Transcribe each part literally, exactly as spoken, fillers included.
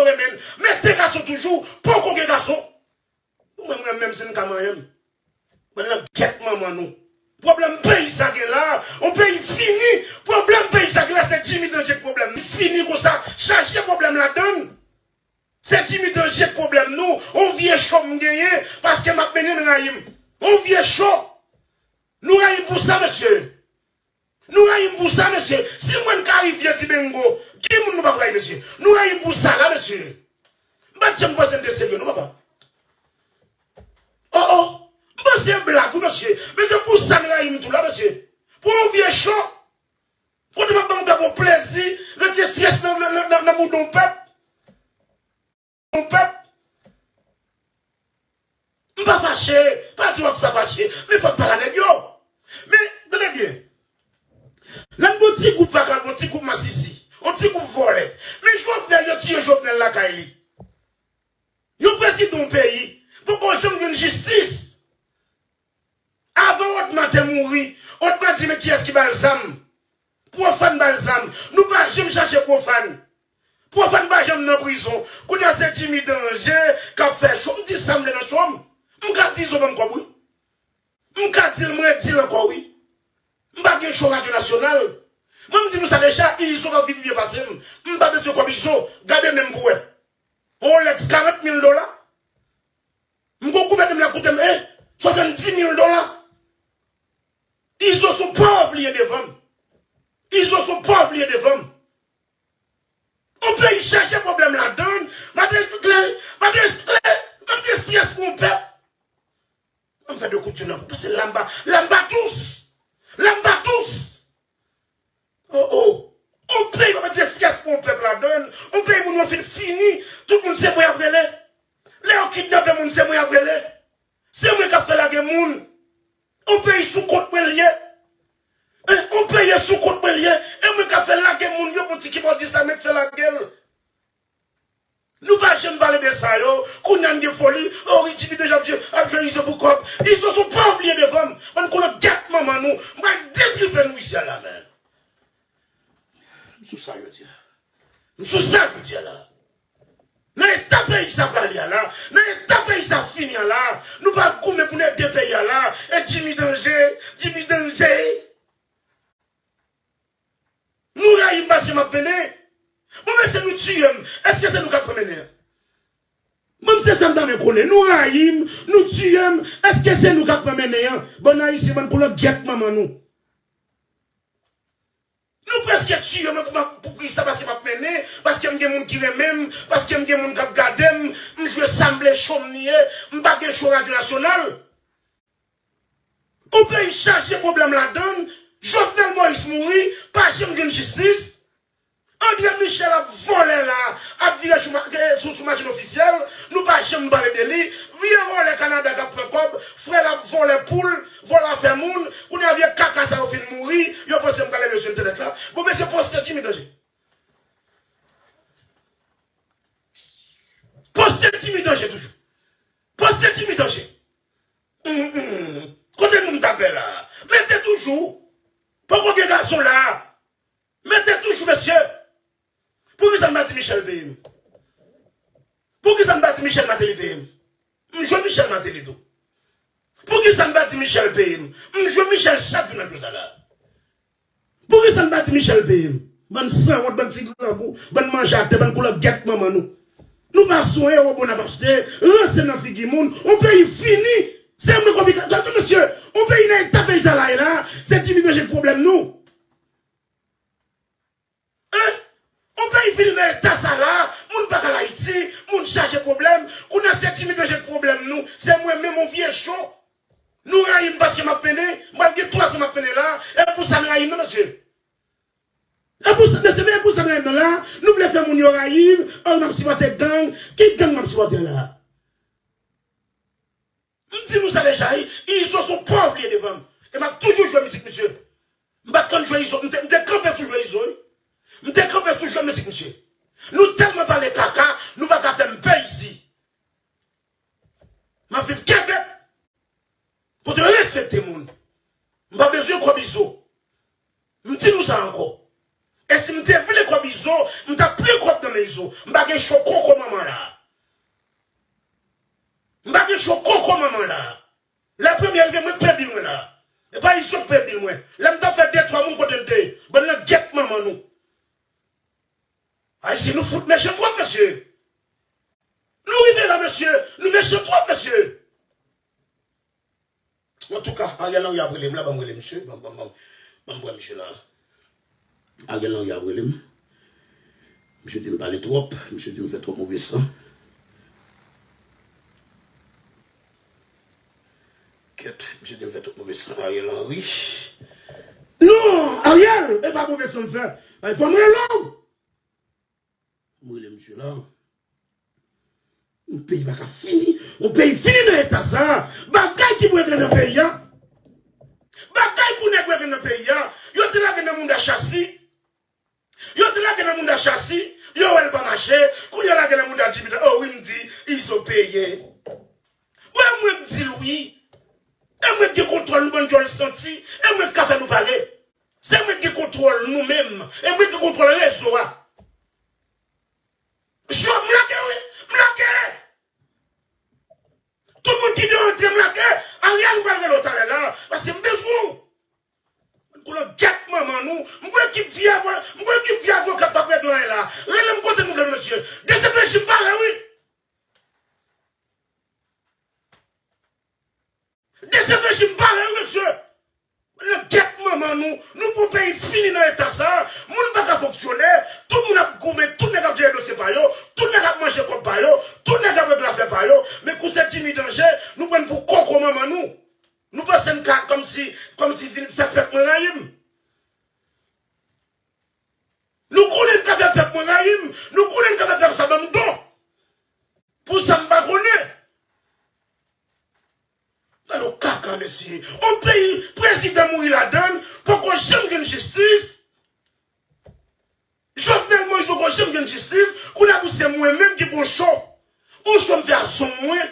renmen l. Mete gason toujou, poko gen gason. Ou mwen, mwen menm, si m ka manyen m. Mwen nan gèt manman nou. Pwoblèm peyi sa gen la, yon peyi fini. Pwoblèm peyi sa gen la, se Jimmy Danje k pwoblèm. Fini konsa, chaje pwoblèm ladan l. Se Jimmy Danje k pwoblèm nou. Yon vye cho m genyen, paske m ap mennen n rayi m. Yon vye cho. Nou rayi m pou sa, mesye. Nou rayi m pou sa, mesye. Si m wè n ka rive di bengo, ki moun nou p ap rayi, mesye? Nou rayi m pou sa la, mesye. M pa t janm panse n te serye, non, papa. Oh, oh. M panse se blag, wi, mesye. Mesye, pou sa n rayi m tou la, mesye. Pou yon vye cho. Kote m ap ban yon pèp yon plezi, retire estrès nan, nan, nan, nan, nan mouda yon pèp. Yon pèp. M pa fache, pa di w ap sa fache, men fò m pale a nèg yo. Men, tande byen. Lè n gon ti gwoup vakabon, ti gwoup masisi, yon ti gwoup vòlè. Men Jovenel, yo tiye Jovenel lakay li. Yon prezidan yon peyi, poko janm jwenn jistis. Avan Odma te mouri, Odma di, men kiyès ki ba l zam? Pwofàn ba l zam. Nou pa janm chache Pwofàn. Pwofàn pa janm nan prizon. Kounye a se Jimmy Danje k ap fè cho. M di sa m vle nan cho m. M ka di Izo ban m kòb, wi. M ka di l, m redi l ankò, wi. M pa gen cho Radyo Nasyonal. Mwen, m di nou sa deja, Izo p ap viv byen pase m. M pa bezwen kòb Izo. Gade men m pou wè. Rolex karant mil dola. M gon koupèt m la koute m, eh, swasanndis mil dola. Izo se yon pòv li ye devan m. Izo se yon pòv li ye devan m. Yon peyi chaje pwoblèm ladan l. M ap esplike, m ap esplike, m ap di estrès pou yon pèp. Ann fè de kout je nan, paske la m pa, la m pa dous. La m pa dous. Oh, oh. Yon peyi pa mete estrès pou yon pèp ladan l. Yon peyi moun yo fin fini. Tout moun se mwen y ap rele. Lè yo kidnape moun, se mwen y ap rele. Se mwen k ap fè lage moun. Yon peyi sou kont mwen l ye. Eh, yon peyi sou kont mwen l ye. E mwen k ap fè lage moun yo pou ti kibòdis la mèt fè lage l. Nou pa janm pale de sa yo. Kounye a n gen foli. Oh, Jimmy Danje ap jwe, ap jwe Izo pou kòb. Izo se yon pòv li ye devan m. Bann kologèt manman nou. M pral detripe nou isi a la, men. M sou sa jodi a. M sou sa jodi a la. Nan eta peyi sa prale a la, nan eta peyi sa fini a la, nou pa goumen pou n ede peyi a la, e Jimmy Danje, Jimmy Danje. Nou rayi m paske m ap mennen. Bon, men se nou tiye m. Èske se nou k ap pran mennen an? Bon, se sa m ta renmen konnen. Nou rayi m, nou tiye m. Èske se nou k ap pran mennen an? Bann Ayisyen, bann kologèt manman nou. Nou prèske tiye m pou m ap, pou kisa? Paske m ap mennen, paske m gen moun ki renmen m, paske m gen moun k ap gade m, m jwe sa m vle, cho m li ye, m pa gen cho Radyo Nasyonal. Yon peyi chaje pwoblèm ladan l. Jovenel Moïse mouri, pa janm jwenn jistis. André Michel ap vòlè la, ap vire sou ma-, sou, sou machin ofisyèl, nou pa janm pale de li. Vye vòlè Kanada k ap pran kòb, frè l ap vòlè poul, vòlè afè moun. Kounye a vye kaka sa yo fin mouri, yo panse m pale de sou entènèt la. Bon, mesye, poste Jimmy Danje. Poste Jimmy Danje toujou. Poste Jimmy Danje. Hum, hum. Kote nou m t ap fè la? Mete toujou. Poko gen gason la. Mete toujou, mesye. Poukisa n pa di Michel peye m? Poukisa n pa di Michel Martelly peye m? M jwe Michel Martelly tou. Poukisa n pa di Michel peye m? M jwe Michel chak jou nan jou sa la. Poukisa n pa di Michel peye m? Bann sanwont, bann ti grangou, bann manje atè, bann kologèt manman nou. Nou pa sou ewo bon n ap achte, ranse nan figi moun, yon peyi fini. Se mwen k oblije, gade mesye, yon peyi nan eta peyi sa la ye la, se Jimmy Danje k pwoblèm nou. Hein? Yon peyi fini nan eta sa la, moun pa ka al Ayiti, moun chaje pwoblèm, kounye a se Jimmy Danje k pwoblèm nou, se mwen menm yon vye cho. Nou rayi m paske m ap mennen, m pral gen twa zan m ap mennen la, e pou sa n rayi m nan, mesye. E pou sa, mesye, men e pou sa n rayi m nan la, nou vle fè moun yo rayi m, oh, m ap sipòte gang, ki gang m ap sipòte la? M di nou sa deja, wi. Izo se yon pòv li ye devan m. E m ap toujou jwe mizik misye. M pa t konn jwe Izo. M te, m te kanpe sou jwe Izo, wi. M te kanpe sou jwe mizik misye. Nou tèlman pale kaka, nou pa ka fè m pè isi. M ap viv kenbe. Kote yo respekte moun. M pa bezwen kòb Izo. M di nou sa ankò. E si m te vle kòb Izo, m t ap pran kòb nan men Izo. M pa gen cho koko manman la. M pa gen cho koko manman la. Lè premye rive, mwen k peye bil mwen la. E pa Izo k peye bil mwen. Lè m t ap fè de twa moun kote m te ye. Bann nan gyèt manman nou. Ayisyen, nou fout mechan twòp, mesye. Nou rive la, mesye. Nou mechan twòp, mesye. Antouka, Ariel Henry ap rele m la, ban m rele misye. Ban, ban, ban, ban m pran misye la. Ariel Henry ap rele m. Misye di m pale twòp. Misye di m fè twòp move san. Kèt, misye di m fè twòp move san. Ariel Henry. Non, Ariel, e pa move san m fè. Ay, fò m rele w. M rele misye la. Yon peyi pa ka fini. Yon peyi fini nan eta sa. Bagay ki pou regle nan peyi a. Bagay pou nèg regle nan peyi a. Yo te lage nan mouda Chasi. Yo te lage nan mouda Chasi. Yo wè l pa mache. Kounye a lage nan mouda Jimmy. Oh wi, m di, Izo peye. Bon, e mwen k di l wi. E mwen k gen kontwòl nou bann djòl santi. E mwen k ka fè nou pale. Se mwen k gen kontwòl nou menm. E mwen k gen kontwòl rezo a. Jòb, m lage wi. M lage. Tout moun ki vle antre, m lage. Ariel, m pral rele w talè la. Paske m bezwen w. Koulè gyèt manman nou. M kwè ekip vye avo-, m kwè ekip vye avoka k p ap regle anyen la. Rele m kote nou vle, mesye. D C P J m pare wi. D C P J m pare wi, mesye. Nan gyèt manman nou, nou pou peyi fini nan eta sa, moun pa ka fonksyone, tout moun ap goumen, tout nèg ap jere dosye pa yo, tout nèg ap manje kòb pa yo, tout nèg ap regle afè pa yo, men kou se Jimmy Danje, nou pran pou koko manman nou. Nou panse n ka kòmsi, kòmsi vin fè pèp mwen rayi m. Nou konnen n ka fè pèp mwen rayi m, nou konnen n ka fè pèp sa ban m do. Pou sa m pa konnen. Gade yon kaka, mesye. Yon peyi, prezidan mouri ladan l, poko janm jwenn jistis. Jovenel Moïse poko janm jwenn jistis. Kounye a pou se mwen menm ki pran cho. Yon cho m fè a son mwen.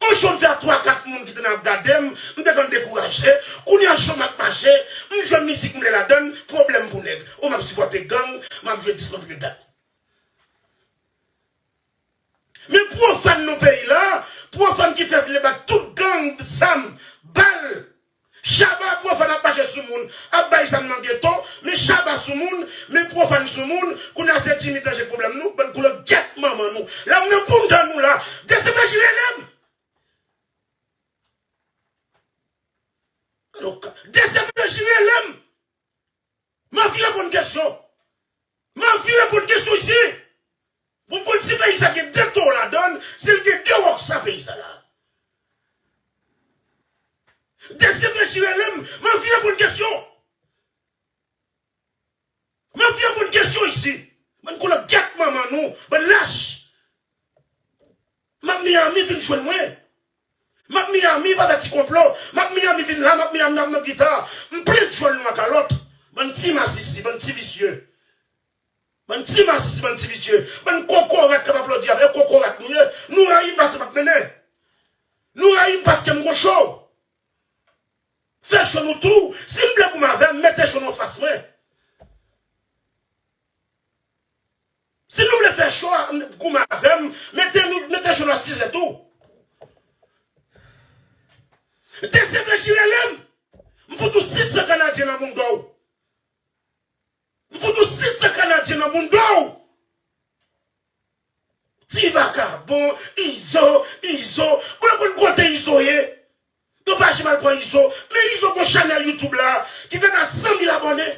Yon cho m fè a twa, kat moun ki te nan ap gade m. M te konn dekouraje. Kounye a cho m ap mache. M jwe mizik m vle ladan l. Pwoblèm pou nèg. O, m ap sipòte gang. M ap jwe dis nan pye dat. Men pwofàn nan peyi la, pwofàn ki fè vle bat tout gang, zam, bal, chaba, pwofàn ap mache sou moun, ap bay zam nan geto, men chaba sou moun, men pwofàn sou moun, kounye a se Jimmy Danje k pwoblèm nou, bann koulè gyèt manman nou. Lè m nan bounda nou la, D C P J rele m. D C P J rele m. M anvi reponn kesyon. M anvi reponn kesyon isi. Pou m konn si peyi sa gen de towo ladan l, si l gen de wòk sa peyi sa la. D C P J rele m, m anvi reponn kesyon. M anvi reponn kesyon isi. Bann koulè gyèt manman nou, bann lach. M ap Miami, vin jwenn mwen. M ap Miami, pa fè ti konplo. M ap Miami, vin la, m ap Miami, m ap nan gita. M plen djòl nou a kalòt. Bann ti masisi, bann ti visye. Bann ti masisi, bann ti visye. Bann kokorat k ap aplodi avè kokorat nou ye. Nou rayi m paske m ap mennen. Nou rayi m paske m gon cho. Fè cho nou tou. Si n vle goumen avè m, mete cho nou anfas mwen. Si nou vle fè cho a, goumen avè m, mete nou, mete cho nou asize tou. D C P J rele m, m fout ou sis san kanadyen nan bounda w. M fout ou sis san kanadyen nan bounda w. Ti vakabon, Izo, Izo. Bon, yo konn kote Izo ye. Yo pa janm al pran Izo. Men Izo gon chanèl YouTube la ki fèk a san mil abòne.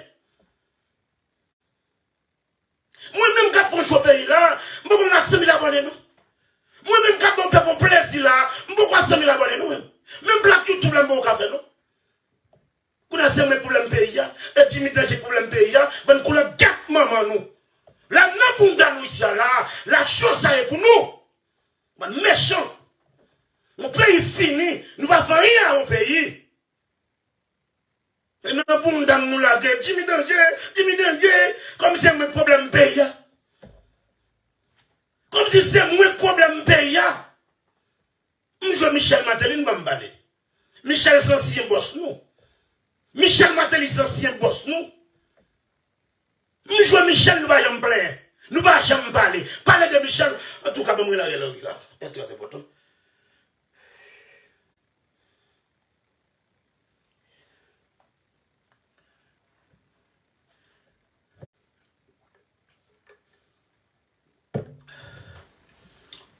Mwen menm k ap fè yon cho peyi la, m poko nan san mil abòne non. Mwen menm k ap ban pèp yon plezi la, m poko a san mil abòne non menm. Menm plak YouTube la m poko ka fè non. Kounye a se mwen k pwoblèm peyi a, e Jimmy Danje k pwoblèm peyi a, bann koulè gyèt manman nou. Lè m nan bounda nou isi a la, la cho sa ye pou nou. Bann mechan. Yon peyi fini, nou pa fè anyen a yon peyi. E nan bounda m nou lage Jimmy Danje, Jimmy Danje, kòmsi se mwen k pwoblèm peyi a. Kòmsi se mwen k pwoblèm peyi a. M jwe Michel Martelly, n ban m pale. Michel se ansyen bòs nou. Michel Martelly se ansyen bòs nou. M jwe Michel, nou pa janm plenyen. Nou pa janm pale. Pale de Michel. Antouka, ban m rele Ariel Henry la. E trè enpòtan.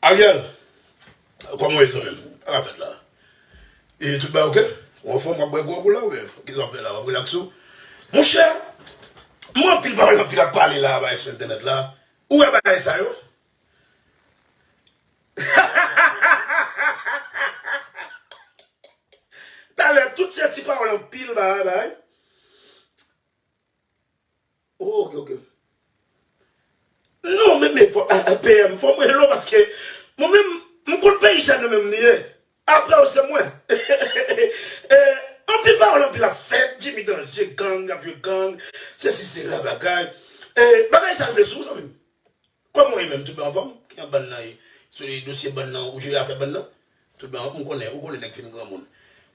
Ariel, kòman w ye, zanmi m? Sa k ap fèt la? E tout bagay oke? Ou anfòm, w ap bwè gwòg ou la oubyen? Kisa w ap fè la? W ap rilakse w? Monchè, m wè anpil pawòl, anpil ap pale la, bay sou entènèt la. Ou wè bagay sa yo? Talè, tout se ti pawòl anpil, bagay, bagay. Oh, ok, ok. Non, men, men, fò, ah, ah, P M, fò mwen rele w paske mwen menm, m konn peyi sa nou menm li ye. Apre w se mwen. Eh, anpil pawòl, anpil ap fèt, Jimmy Danje, gang, ap jwe gang, sesi, sela, bagay. Eh, bagay sa rive sou ou, zanmi m? Kòman w ye menm? Tout bon anfòm? Ki jan bann nan ye? Sou dosye bann nan, ou jere afè bann nan? Tout bon, m konnen, ou konnen nèg fin granmoun.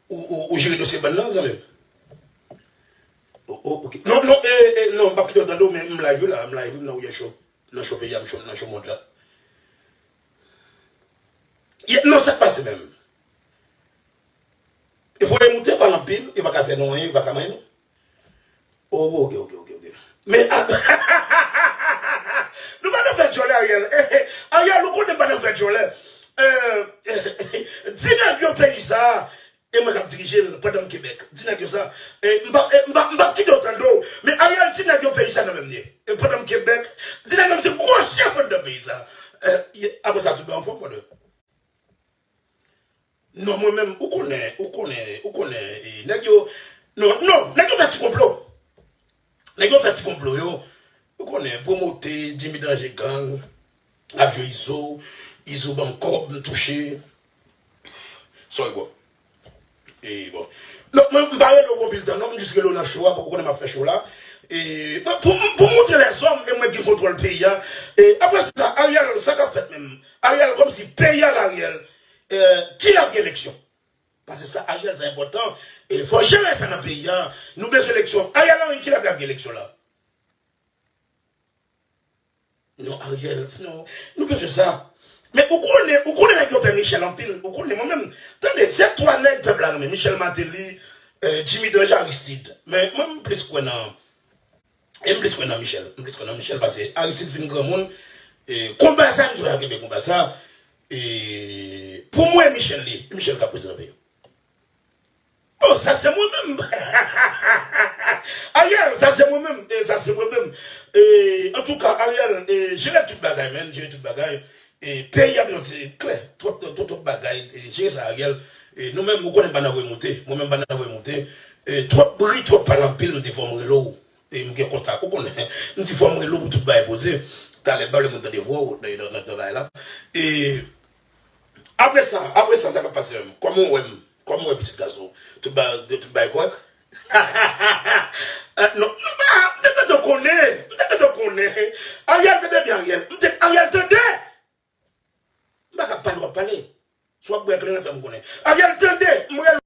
Ou, ou, ou jere dosye bann nan, zanmi m? Oh, oh, ok. Non, non, eh, eh, non, m p ap kite w tande w, men m live wi la, m live wi, m nan Wouyè Show. Nan show peyi a, m show, nan show mond la. Ye, non, sa k pase menm? E voye moute, pale anpil, yo pa ka fè nou anyen, yo pa ka manyen nou. Oh, ok, ok, ok, ok. Men, ah, nou pa nan fè djòlè, Ariel. Eh, eh, Ariel, ou konnen m pa nan fè djòlè. Eh, di nèg yo peyi sa, e mwen k ap dirije l pandan m Kebèk. Di nèg yo sa. Eh, m pa, eh, m pa, m p ap kite w tande w. Men Ariel, di nèg yo peyi sa nan men m li ye. E pandan m Kebèk, di nèg yo m se gwo chèf anndan peyi sa. Eh, ye, apre sa, tout bon anfòm, brother? Non, mwen menm, ou konnen, ou konnen, ou konnen, eh, nèg yo, non, non, nèg yo fè ti konplo. Nèg yo fè ti konplo, yo. Ou konnen, pwomote, Jimmy Danje gang, ap jwe Izo, Izo ban m kòb, m touche. Sorry, bro. E, bon. Non, mwen, m pa rele w pou anpil tan, non, m jis rele w nan show a, paske ou konnen m ap fè show la. E, bon, pou, pou montre lèzòm, e mwen ki kontwòl peyi a. E, apre sa, Ariel, sa k ap fèt menm? Ariel, kòmsi peyi a la, Ariel. Eh, kilè ap gen eleksyon? Paske sa, Ariel, sa enpòtan. E fò jere sa nan peyi a. Nou bezwen eleksyon. Ariel Henry, kilè ap gen eleksyon la? Non, Ariel, non. Nou bezwen sa. Men ou konnen, ou konnen nèg yo pè Michel anpil. Ou konnen, mwen menm, tande, se twa nèg pèp la renmen. Michel Martelly, eh, Jimmy Danje, Aristide. Men mwen, m plis kwè nan E m plis kwè nan Michel. M plis kwè nan Michel paske Aristide fin granmoun. E, konba sa, m di w, al kenbe konba sa. E, pou mwen, Michel li, Michel ka prezidan peyi. Oh, sa se mwen menm. Ariel, sa se mwen menm. E, sa se mwen menm. E, antouka, Ariel, e, jere tout bagay, man. Jere tout bagay. E, peyi a byen klè. Twòp, twòp, twòp bagay. E, jere sa, Ariel. E, nou menm, ou konnen m pa nan voye moute. Mwen menm, m pa nan voye moute. E, twòp bri, twòp pale anpil, m te fò m rele w. E m gen kontak, ou konnen. M di fò m rele w pou tout bagay poze. Talè, m pa vle moun tande vwa w nan, nan, nan, nan bagay la. E apre sa, apre sa, sa k ap pase menm? Kòman w wè m? Kòman w wè pitit gason? Tout ba-, tout bagay kòrèk? Eh, non, non, pa, m te gentan konnen. M te gentan konnen. Ariel, tande byen, Ariel. M te, Ariel, tande! M pa ka pale, w ap pale. Si w ap bwè kleren, fè m konnen. Ariel, tande! M rele